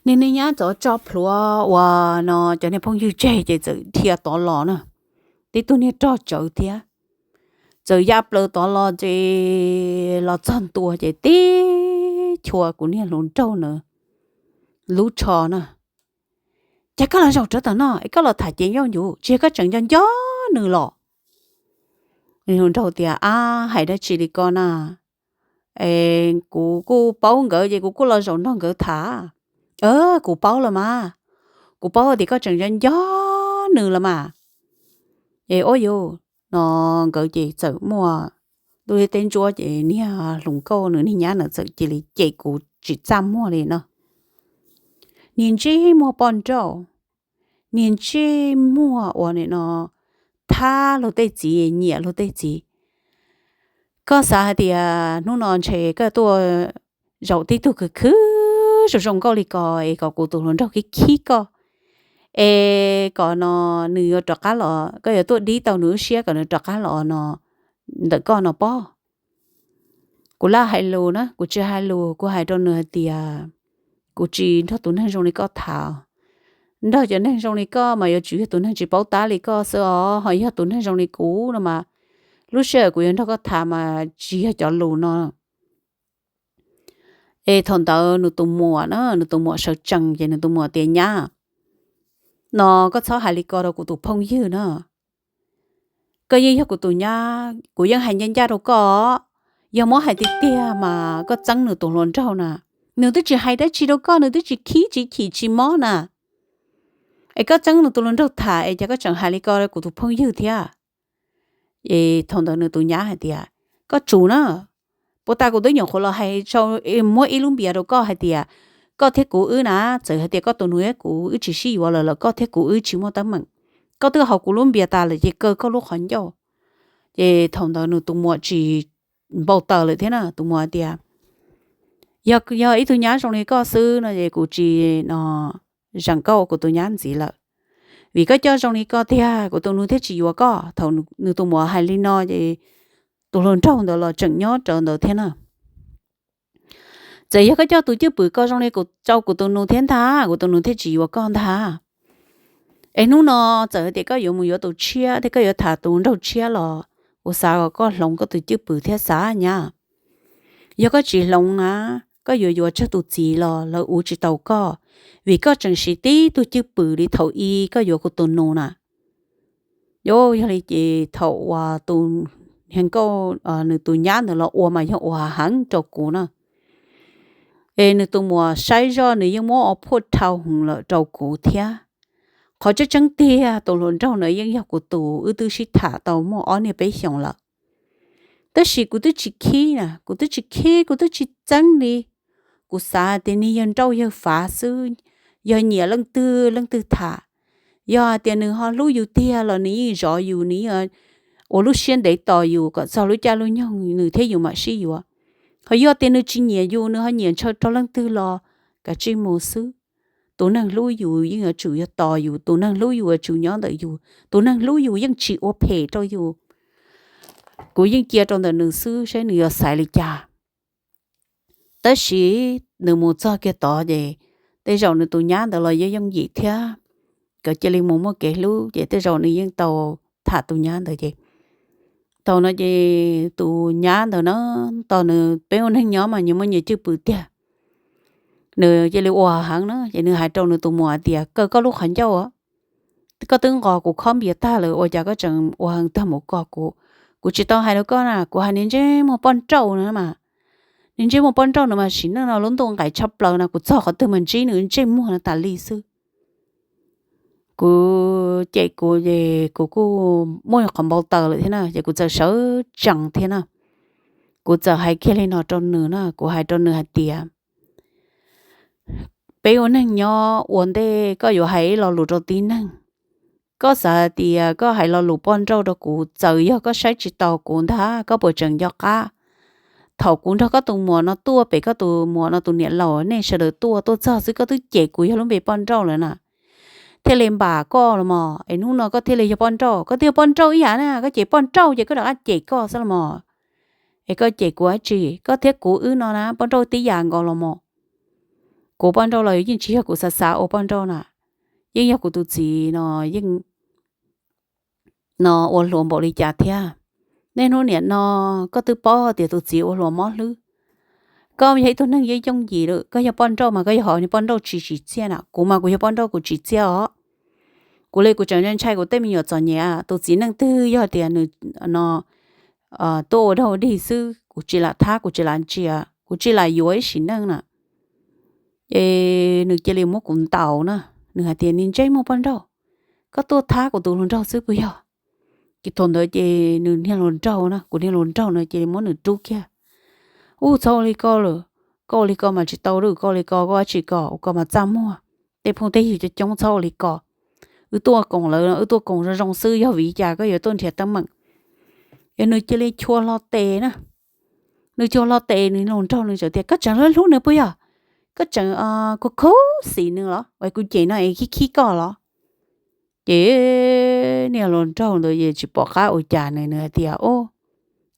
Niag niag nyab tod tso plhuav uas no cov niag phooj ywg tseg ces txawm dhia tod los na. Tib tug niag rog tsawv thiab. Txawm ya plaws tod los ces los txog ntua ces tib chua kuv niag hluas nraug na lub tsho na. Cas koj los zaum rau tom no es koj los tham cev ncauj ncuv, tsis yog koj tseem nco nco nws los? Hluas nraug tias, Ab, hais dab tsi li ko na? Es kuv kuj paub nkawd ces kuv kuj los zaum nrog nkawd tham. Kuv paub los mas, kuv paub tias koj tseem nco nco nws los mas. Es ua yus no nkawd ces txawm muaj ntuj liab teb ntsuab ces niag hluas nkauj nws niag nyab na txawm cia li cem kuv tsis txaj muag li no. Niag ntsej muag poj nrauj, niag ntsej muag uas nim no thab luag tej txiv, nyiam luag tej txiv. Koj xav hais tias hnub no ntshe koj tuaj zaum tib tug khwv khwv zoo zoo nkauj li ko es kom kuv tus hluas nraug khib khib koj, es kom no nws yuav rov qab los, koj yuav tuaj dib tau nws lub siab kom nws rov qab los no ntawm koj no pob. Kuv laj hais lus na, kuv tsis hais lus, kuv hais rau nws hais tias, Kuv tsis nrog tus neeg zoo li koj tham. nrog cov neeg zoo li koj mas yuav tsum yog tus neeg tsis paub tab li koj xwb os, ho yog tus neeg zoo li kuv no mas lub sij hawm kuv yuav nrog koj tham mas tsis yog cov lus no. Es thaum ntawd nws tus muam na, nws tus muam sawv tsees ces nws tus muam tias, Nyab, no koj txhob hais li ko rau kuv tus phooj ywg na. Koj yeej yog kuv tus nyab, kuv yeej hais ncaj ncaj rau koj. Yog muab hais tiag tiag mas koj txeeb nws tus hluas nraug na, nws twb tsis hais dab tsi rau koj, nws twb tsis khib tsis chim tsis mob na. Es koj txeeb nws tus hluas nraug tham es cas koj tseem hais li ko rau kuv tus phooj ywg thiab? Es thaum ntawd nws tus nyab hais tias, Koj tsum na, puag ta kuv twb nyuam qhuav los hais, muab ib lub npias rau koj hais tias koj thiab kuv wb na, txawm hais tias koj tus nus thiab kuv wb tsis sib yuav lawm los koj thiab kuv wb tsis muaj teeb meem. Koj twb haus kuv lub npias tas lawm ces kaw koj lub qhov ncauj. Ces thaum ntawd nws tus muam tsis npau taws lawm thiab na, tus muam hais tias, Yog, yog ib tug nyab zoo li koj xwb no ces kuv tsis, no, zeem koj ua kuv tus nyab ntxiv lawm, vim koj coj zoo li koj tiag kuv tus nus thiaj tsis yuav koj. Thaum nws tus muam hais li no ces tus hluas nraug ntawd los tseem nyob rawv ntawd thiab na. Txawm yog koj coj tus cwj pwm ko zoo li kuv, rau kuv tus nus thiab ntag, kuv tus nus thiaj tsis yuav koj ntag. Es hnub no txawm hais tias koj yuav mus yuav tus tshiab thiab koj yuav tham tus nraug tshiab los kuv xav kom koj hloov koj tus cwj pwm thiab xav nyab. Yog koj tsis hloov na, koj yuav yuav tsawg tus txiv los lawv ua tsis tau koj, vim koj tseem siv tib tug cwj pwm li thaum ub koj yuav kuv tus nus na. Yog li ces thaum uas tus, nkauj, nws tus nyab ntawd los ua mas yog ua heev rau kuv na. Es nws tus muam saib zoj nws yeej muab ob phuaj dhau hwv lawm rau kuv thiab. Qhov tseeb tseeb tiag tus hluas nraug na yeej yog kuv tus, wb twb sib tham tau muaj ob niaj peb xyoos lawm. Tab sis kuv twb tsis khib na, kuv twb tsis khib, kuv twb tsis txeeb li. Kuv xav tias nws yog nrauj yawg fav xwb, yog nyiam leej twg leej twg tham. Yog hais tias nws ho hlub yus tiag los nws yeej zov yus, nws yeej ua lub siab ntev tos yus kom txog lub caij lub nyoog nws thiab yus mam sib yuav. Ho yog tias nws tsis nyiam yus, nws ho nyiam ntshaw rau leej twg los kav tsij mus xwb. Tus neeg hlub yus yeej yuav tsum yog tos yus, tus neeg hlub yus yuav tsum nyob ntawm yus, tus neeg hlub yus yeej tsis ua phem rau yus. Kuv yeej cia rau ntawm nws xwb saib nws yuav xaiv li cas. Tab sis nws mus txog kiag tod ces tej zaum nws tus nyab ntawd los yeej yooj yim thiab, kom cia li mus muaj kev hlub ces tej zaum nws yeej tau tham tus nyab ntawd ces. Thaum no ces tus nyab ntawd na, tos nws, peb ua neeg nyob mas nyias muaj nyias cwj pwm tiag. Nws cia li ua heev na ces nws hais rau nws tus muam hais tias, Kaw koj lub qhov ncauj, koj twb nqos kuv khob npias tag lawm ua cas koj tseem ua heev tag mus kos kuv? Kuv tsis tau hais rau koj na, kuv hais nws ntsej muag poj nrauj no mas. Nws ntsej muag poj nrauj no mas sim neej no lub ntuj nqaim tshaj plaws no, kuv txog qhov twg mas ntsib nws ntsej muag no tas li xwb. Kuv cem kuv ces kuv kuj muaj qhov npau taws lawm thiab na, ces kuv txawm sawv tsees thiab na. Kuv txawm hais kiag li no rau nws na, kuv hais rau nws hais tias, Peb ua neeg nyob ua ntej koj yuav hais ib lo lus rau tib neeg. Koj xav hais tias koj hais lo lus poj nrauj rau kuv, txawm yog koj saib tsis taus kuv ntag, koj puas tseem nco qab thaum kuv nrog koj tus muam no tuaj pem, koj tus muam no tus niam laus, nej sawv daws tuaj tuaj txog xwb koj twb cem kuv yog lub npe poj nrauj lawm na, thiaj li npam koj los mas es hnub no koj thiaj li yog poj nrauj. Koj twb yog poj nrauj ib yam na, koj cem poj nrauj ces koj rov qab cem koj xwb los mas. Es koj cem kuv dab tsi? Koj thiab kuv wb no na, poj nrauj tib yam nkaus los mas. Kuv poj nrauj los yeej tsis yog kuv xav xav ua poj nrauj na, yeej yog kuv tus txiv no yeej no ua hluas npaum li cas thiab. Niaj hnub nim no koj twb paub tias tus txiv ua hluas mob hlwb. Koj yog ib tug neeg yeej yooj yim lawm, koj yog poj nrauj mas koj yog hom niag poj nrauj tsis tsim txiaj na, kuv mas kuv yog poj nrauj kuv tsim txiaj os. Kuv li kuv tseem ntshai kuv tej me nyuam txom nyem, tus txiv neej twg yog tias nws no tuaj ua dog ua dig xwb kuv tsis lam thab, kuv tsis lam ntsia, kuv tsis lam yuav ib sim neej na. Ces nws cia li muab kuv ntaus na, nws hais tias, Niag ntsej muag poj nrauj, koj tuaj thab kuv tus hluas nraug xwb puas yog? Ces thaum ntawd ces nws niag hluas nraug na, kuv niag hluas nraug no cia li muab nws rub kiag. Ub, txhob ua li ko lawm, koj ua li ko mas tsis tau lawm, koj ua li ko koj dab tsi ko, ua ko mas txaj muag. Tej phooj tej ywg coob coob txhob ua li ko. Wb tuaj koom lawv, wb tuaj koom zoo zoo xwb, yog vim li cas koj yuav tuaj nrhiav teeb meem? Es nws cia li chua hlo tes na. Nws chua hlo tes, nws hluas nraug nws txawm tias, Koj tseem hlub hlub nws puas yog? Koj tseem khuv khuv xim nws los? Uas kuv cem no es khib khib koj los? Ces niag hluas nraug ntawd yeej tsis pom qab ua cas, nws nws hais tias,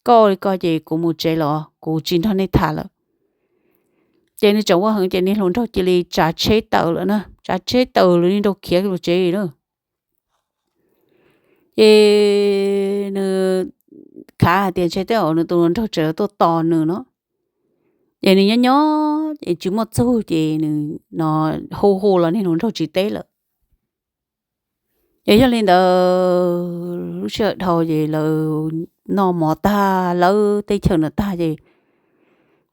Koj ua li ko ces kuv mus tsev los, kuv tsis nrog nej tham lawm. Ces nws tseem ua heev ces niag hluas nraug cia li tsav tsheb tawm lawm na, tsav tsheb tawm lawm, niag nraug khiav los tsev lawm. Ces nws khav hais tias ntshe tej zaum nws tus hluas nraug tseem tuaj tos nws no. Ces nws nyob nyob es tsis muaj txuj ces nws no hu hu los niag hluas nraug tsis teb lawm. Ces yog li ntawd lub sij hawm dhau ces lawv noj mov tag lawv teb chaws no tag ces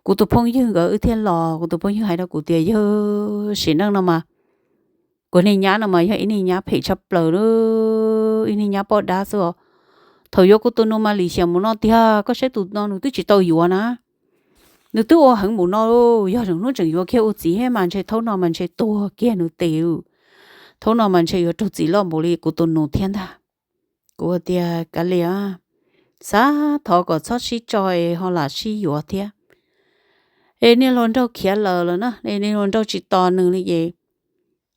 kuv tus phooj ywg nkawd wb thiaj los. Kuv tus phooj ywg hais rau kuv tias yog sim neej no mas kuv niag nyab no mas yog ib niag nyab phem tshaj plaws, ib niag nyab poj dab xwb os. Thaum yuav kuv tus nus mas lim hiam mus no tiag, koj saib tus no nws twb tsis tau yuav na. Nws twb ua heev mus no, yog hnub tseem yuav kiag ua txiv thiab mas ntshe thaum no mas ntshe tuag kiag nws tes. Thaum no mas ntshe yuav raug txim loj npaum li kuv tus nus thiab ntag. Kuv tias kav liam, xav thov kom txhob sib tso es ho lam sib yuav thiab. Es niag hluas nraug khiav lawm lawm na, es niag hluas nraug tsis tos nws li ces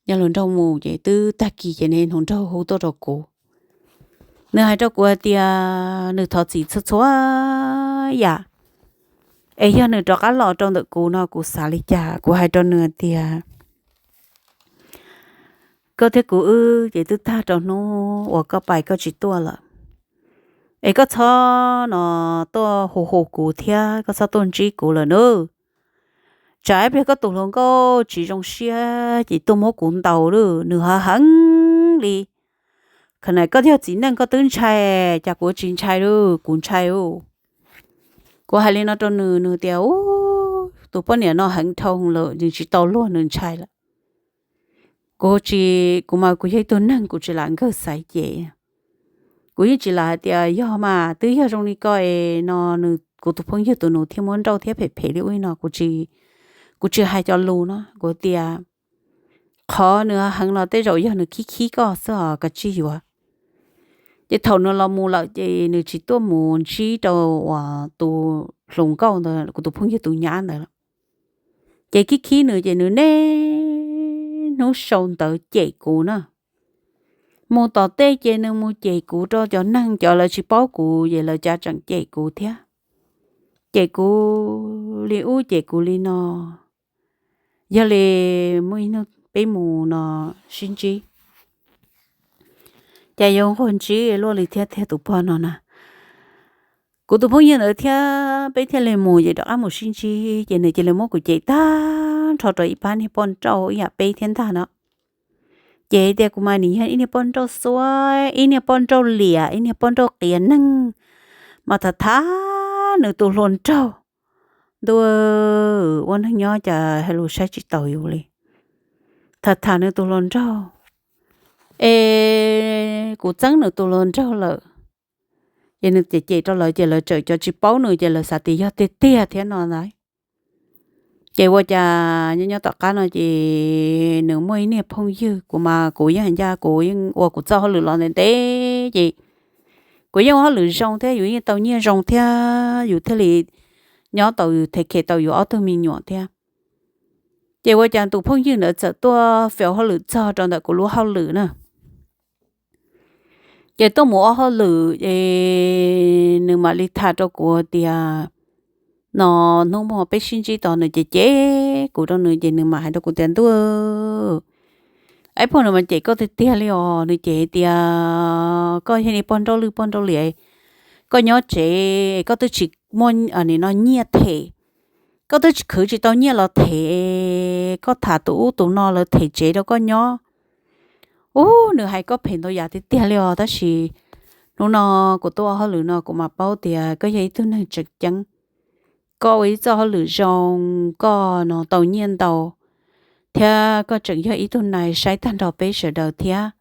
niag hluas nraug mus ces twb tag kis ces niag hluas nraug hu tuaj rau kuv. Nws hais rau kuv hais tias nws thov txim txhua txhua yam, es yog nws rov qab los rau ntawm kuv no kuv xav li cas. Kuv hais rau nws tias koj thiab kuv wb ces twb tag rau hnub uas koj pais koj tsis tuaj lawm. Es koj txhob no tuaj hu hu kuv thiab koj txhob tuaj ntsib kuv lawm nawb. Tsam ib pliag koj tus hluas nkauj tsis zoo siab ces tuaj muab kuv ntaus lawm, nws ho heev li. Khav na koj yog txiv neej koj twb ntshai, cas kuv tsis ntshai lawm, kuv ntshai. Kuv hais li no rau nws, nws tias u, tus poj niam no heev dhau lawm, nws tsis tau luag nws ntshai lawm. Kuv tsis, kuv mas kuv yog ib tug neeg kuv tsis lam nkawg xaiv ces, kuv yeej tsis lam hais tias yog mas twb yog zoo li ko es no nws kuv tus phooj ywg tus nus thiaj muab nrauj thiab phem phem li ub li no, kuv tsis, kuv tsis hais cov lus no. Kuv tias qhov nws heev los tej zaum yog nws khib khib koj xwb os, koj tsis yuav. Ces thaum nws los mus lawm ces nws tsis tuaj mus ntsib rau uas tus hluas nkauj ntawd, kuv tus phooj ywg tus nyab ntawd lawm. Ces khib khib nws ces nws niaj hnub sau ntawv cem kuv na. Mus tom tej ces nws mus cem kuv rau cov neeg, cov lawv tsis paub kuv ces lawv cav tseem cem kuv thiab. Cem kuv li ub cem kuv li no. Yog li muaj ib hnub peb mus no sib ntsib, cas yuav nquag ntsib luaj li thiab tiag tus pog no na. Kuv tus phooj ywg ntawd thiab peb thiaj li mus ces rov qab mus sib ntsib ces nws cia li muab kuv cem tag nrho rau ib pab niag poj nrauj ib yam peb thiab ntag no. Ces tias kuv mas nim yog ib niag poj nrauj xuab, ib niag poj nrauj liam, ib niag poj nrauj qias neeg, mas tham tham nws tus hluas nraug. Ntuj, ua neeg nyob cas hais lus saib tsis taus yus li. Tham tham nws tus hluas nraug, es kuv txeeb nws tus hluas nraug lawm. Ces nws cem cem rau lawv ces lawv tseem cov tsis paub nws ces lawv xav tias yog tiag tiag thiab no ntag. Ces ua cas nyob nyob tom qab no ces nws muaj ib niag phooj ywg, kuv mas kuv yeej hais ncaj kuv yeej ua kuv txoj hauj lwm los ntev ntev ces kuv yeej ua hauj lwm zoo thiab yus yeej tau nyiaj zoo thiab yus thiaj li nyob tau yus them khem tau yus ob tug me nyuam thiab. Ces ua cas tus phooj ywg ntawd txawm tuaj fail hauj lwm txog rau ntawm kuv lub hauj lwm na. Ces tuaj mus ua hauj lwm ces nws mam li tham rau kuv tias no hnub muag peb sib ntsib tod nws cem cem kuv rau nws ces nws mam hais rau kuv tias ntuj, ib pog nws mas cem koj tiag tiag li os, nws cem tias koj yog niag poj nrauj lwj poj nrauj liam, koj nyob tsev koj twb tsis muaj nim no nyiaj them, koj twb tsis khwv tsis tau nyiaj los them, koj tham tus ub tus no lawv them tsev rau koj nyob. Ub, nws hais koj phem ntau yam tiag tiag li os, tab sis hnub no kuv tuaj ua hauj lwm no kuv mam paub tias koj yog ib tug neeg tseem ceeb. Koj ua ib txoj hauj lwm zoo, koj no tau nyiaj ntau, thiab koj tseem yog ib tug nais saib tag nrho peb sawv daws thiab.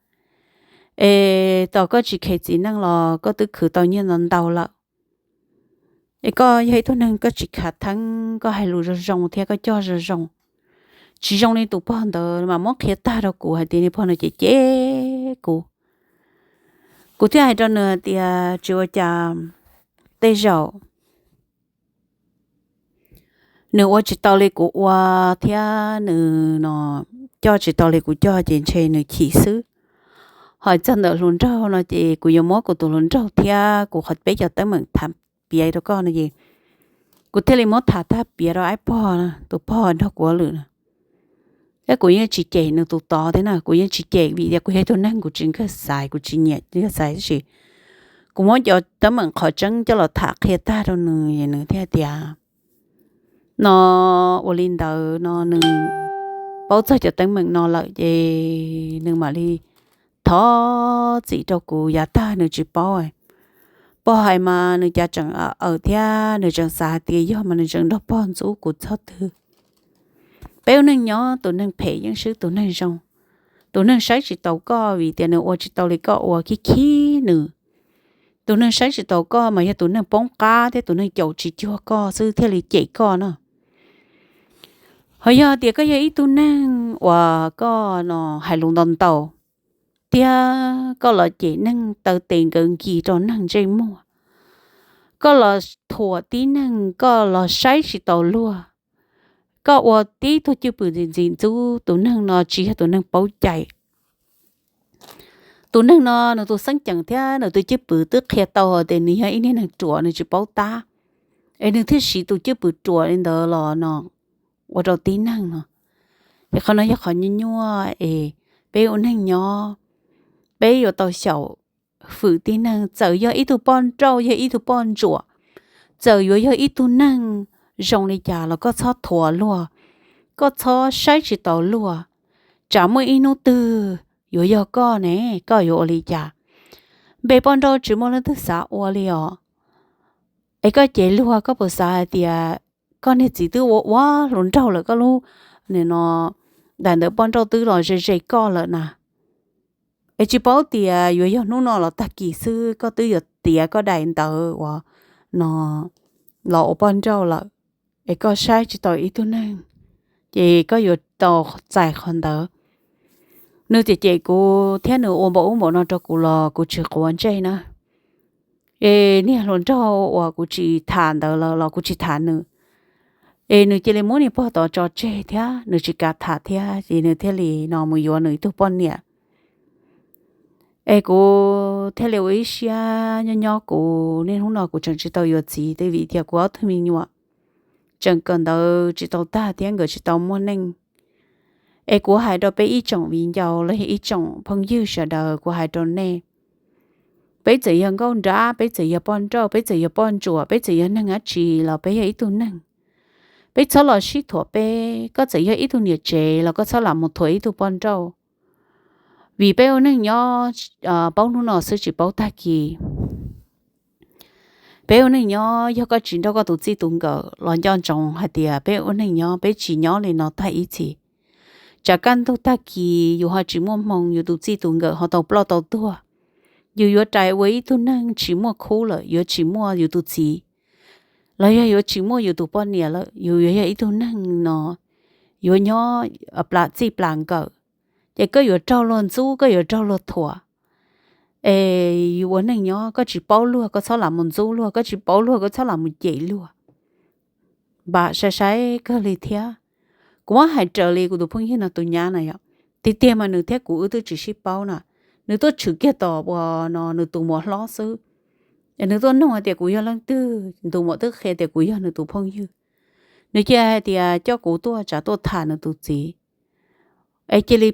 Es tos koj tsis kheev txiv neej los koj twb khwv tau nyiaj ntau ntau lawm. Es koj yog ib tug neeg koj tsis khav theeb, koj hais lus zoo zoo thiab koj coj zoo zoo, tsis zoo li tus pog ntawd mas muab qhia tag rau kuv hais tias niag pog no cem cem kuv. Kuv thiaj hais rau nws hais tias tsis ua cas, tej zaum nws ua tsis tau li kuv ua thiab nws no coj tsis tau li kuv coj ces ntshe nws chim xwb. Ho txog ntawm hluas nraug no ces kuv yuav muab kuv tus hluas nraug thiab kuv qhov peb cov teeb meem tham piav rau koj no ces Kuv thiaj li muab tham tag piav rau aib pog, tus pog nrog kuv ua lwm na. Thiab kuv yeej tsis cem nws tus tod thiab na, kuv yeej tsis cem vim tias kuv yog ib tug neeg kuv tsis nkag xaiv, kuv tsis nyiam nkag xaiv tab sis kuv muab cov teeb meem qhov tseeb coj los tham qhia tag rau nws, nws thiaj tias no ua li ntawd no nws paub txog cov teeb meem no lawm ces nws mam li thov txim rau kuv, yav tag nws tsis paub. Pog hais mas nws cas tseem awm thiab nws tseem xav hais tias yog mas nws tseem nrog pog ntxub kuv txog twg. Peb ua neej nyob tus neeg phem yeej swb tus neeg zoo. Tus neeg saib tsis taus koj vim tias nws ua tsis tau li koj ua khib khib nws. Tus neeg saib tsis taus koj mas yog tus neeg poob qab thiab tus neeg caum tsis cuag koj xwb thiaj li cem koj no. Ho yog tias koj yog ib tug neeg uas koj no hais lus ntau ntau, thiab koj los cem neeg taw tes nkawd nkis rau neeg ntsej muag, koj los thuam tib neeg, koj los saib tsis taus luag, koj ua tib tug cwj pwm ntxim ntxim ntxub, tus neeg no tsis yog tus neeg paub cai. Tus neeg no nws tus xeeb ceem thiab nws tus cwj pwm twb qhia tau tias nws yog ib niag neeg ruam, nws tsis paub tab, es nws thiaj siv tus cwj pwm ruam li ntawd los no ua rau tib neeg no. Es qhov no yog qhov nyuaj nyuaj es peb ua neeg nyob, peb yuav tau xyaum fwm tib neeg, txawm yog ib tug poj nrauj, yog ib tug poj ntsuam, txawm yuav yog ib tug neeg zoo li cas los koj txhob thuam luag, koj txhob saib tsis taus luag. Tsam muaj ib hnub twg yuav yog koj ne, koj yuav ua li cas? Npe poj nrauj tsis muaj leej twg xav ua li os. Es koj cev luag, koj puas xav hais tias koj niag txiv twb ua ua hluas nraug lawm, koj lub, nim no, daim ntawv poj nrauj twb los ze ze koj lawm na? Es tsis paub tias yuav yog hnub no los tag kis xwb koj twb yuav tiav koj daim ntawv uas no los ua poj nrauj lawm, es koj saib tsis taus ib tug neeg, ces koj yuav tau txais qhov ntawd. Nws cem cem kuv thiab nws ua npaum ub npaum no rau kuv los kuv tsis quav ntsej na. Es niag hluas nraug uas kuv tsis tham ntawd los los kuv tsis tham nws, es nws cia li muab niag pog tod tso tseg thiab nws tsis kam tham thiab ces nws thiaj li no mus yuav nws ib tug poj niam. Es kuv thiaj li ua ib siab nyob nyob kuv niaj hnub no kuv tseem tsis tau yuav txiv, twb vim tias kuv ob tug me nyuam tseem kawm ntawv tsis tau tag thiab nkawd tsis tau muaj neej. Es kuv hais rau peb ib tsoom viv ncaus los yog ib tsoom phooj ywg sawv daws, kuv hais rau nej, peb txawm yog nkauj nrab, peb txawm yog poj nrauj, peb txawm yog poj ntsuam, peb txawm yog neeg dab tsi los peb yog ib tug neeg. Peb txhob los sib thuam peb, koj txawm yog ib tug niam tsev los koj txhob lam mus thuam ib tug poj nrauj. Vim peb ua neej nyob paub hnub no xwb tsis paub tag kis. Peb ua neej nyob yog koj tsis nrauj koj tus txij tus nkawm los nco ntsoov hais tias peb ua neej nyob peb tsis nyob li no tag ib txhis. Tsam kaj ntug tag kis yus ho tsis muaj hmoo, yus tus txij tus nkawm ho tau ploj tau tuag, yus yuav rais ua ib tug neeg tsis muaj khub lawm, yuav tsis muaj yus tus txiv, los yog yuav tsis muaj yus tus poj niam lawm, yus yuav yog ib tug neeg no yuav nyob plam txij plam nkawm, ces koj yuav raug luag ntxub, koj yuav raug luag thuam. Es yus ua neej nyob koj tsis paub luag koj txhob lam mus ntxub luag, koj tsis paub luag koj txhob lam mus cem luag. Npam sai sai kawg li thiab. Kuv muab hais raws li kuv tus phooj ywg no tus nyab na yom, tiag tiag mas nws thiab kuv wb twb tsis sib paub na. Nws tuaj tshwm kiag tom uas no nws tus muam hlob xwb. Es nws tuaj nug hais tias kuv yog leej twg, nws tus muam twb qhia tias kuv yog nws tus phooj ywg. Nws cia hais tias coj kuv tuaj tsam tuaj tham nws tus txiv. Es cia li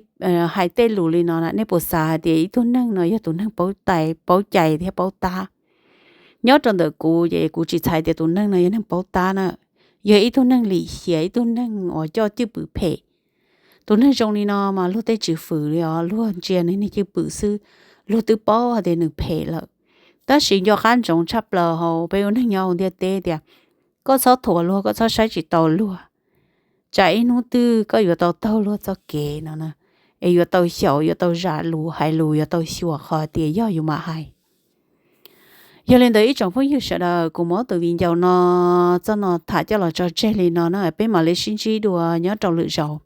hais tej lus li no na, nej puas xav hais tias ib tug neeg no yog tus neeg paub tais paub cai thiab paub tab? Nyob rau ntawm kuv ces kuv tsis txhais tias tus neeg no yog neeg paub tab na, yog ib tug neeg lim hiam, ib tug neeg uas coj cwj pwm phem. Tus neeg zoo li no mas luag tej tsis fwm li os, luag ntsia nws niag cwj pwm xwb, luag twb paub hais tias nws phem lawm. Tab sis nco qab ntsoov tshaj plaws hauv peb ua neeg nyob hauv ntiaj teb tias koj txhob thuam luag, koj txhob saib tsis taus luag, tsam ib hnub twg koj yuav tau taug luag txoj kev no na, es yuav tau xyaum, yuav tau zam lus hais lus, yuav tau xyuas qhov tias yog yus mam hais. Yog li ntawd ib tsoom phooj ywg sawv daws, kuv muab tus viv ncaus no txoj no tham coj los tso tseg li no na, peb mam li sib ntsib dua nyob rau lwm zaus.